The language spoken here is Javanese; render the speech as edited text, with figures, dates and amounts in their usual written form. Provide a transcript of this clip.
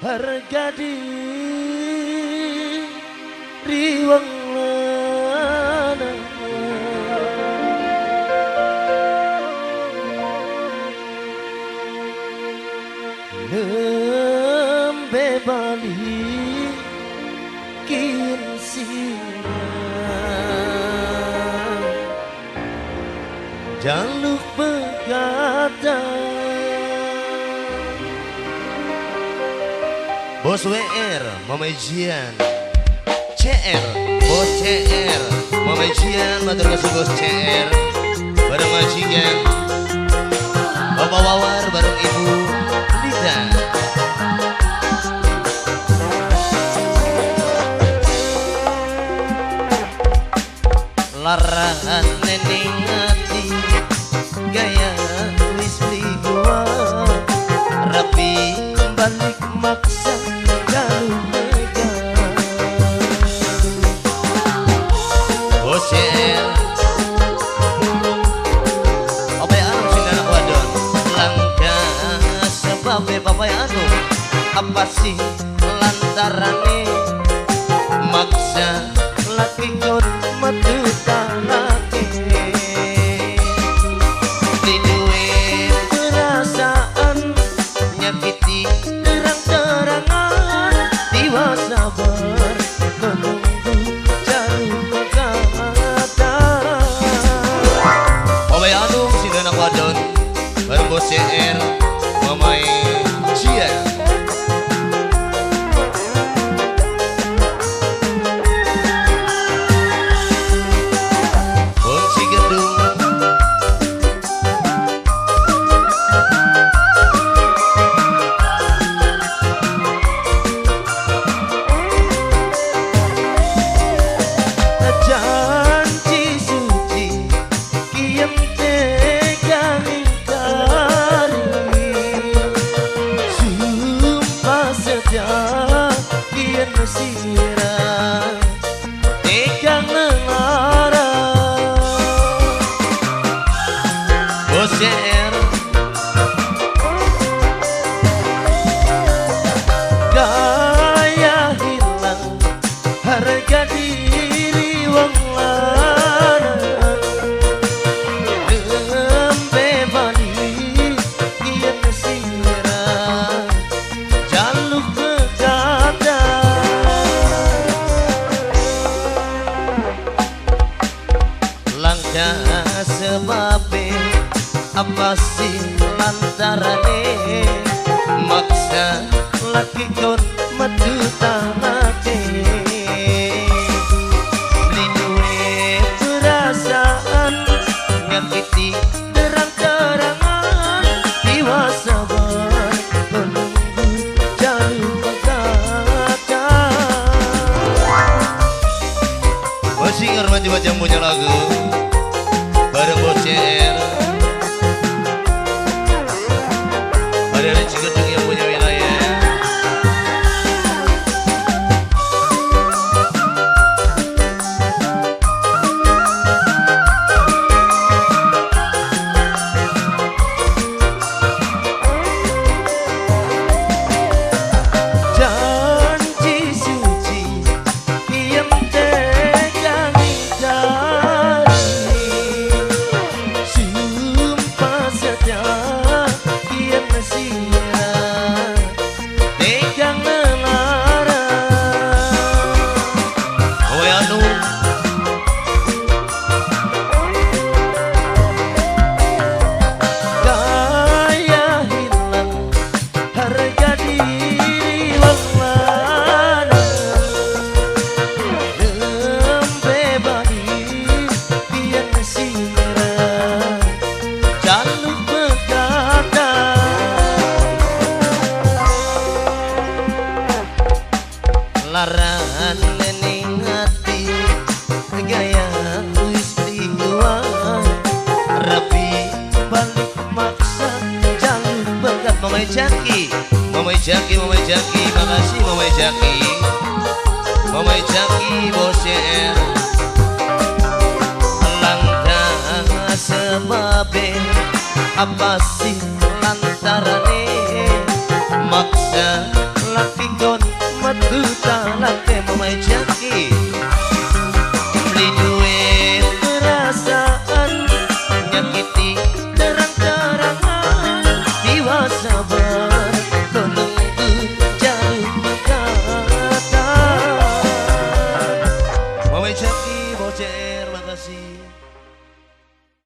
Harga diri wong lanang nembe bali kin sirah jaluk pegatan. Bos WR, Mama Jian, CR, Bos CR, Mama Jian, matur kasih Bos CR, bareng majikan, Bapak Wawar, bareng Ibu Lida. Larangan nening ati, gaya wis beli gua, rapi balik maksa. Apa sih lantarane maksa laki kon metu talake diduwe perasaan nyakiti terang-terangan tiwa sabar menunggu jalur pegatan. Bapak Anum sing anak wadon bareng Bos CR Mamai Cia. Gaya hilang harga diri wong lanang nembe bali kian sirah jaluk pegatan. Langkah sebabe apa sih lantarane maksa laki kon metu talake beli duwe perasaan nyakiti terang-terangan tiwa sabar menunggu jalur pegatan. Masih hormati baca punya lagu bareng Bos CR. Ada Cikedung yang punya wilayah. Janji suci yang tega ngingkari, sumpah setia kian sirah tega ngelarang. Oh ya nu gaya hilang harga diri wong lanang nembe bali kian sirah jaluk pegatan. Larangan nening ati gaya wis kuat rapi balik maksa jaluk pegat. Mamai Jaki, Mamai Jaki, Mamai Jaki, makasih Mamai Jaki, Mamai Jaki Bos CR. Langkah sebabe apa sih lantarane maksa Laki kon metu talake. Mama Ijian.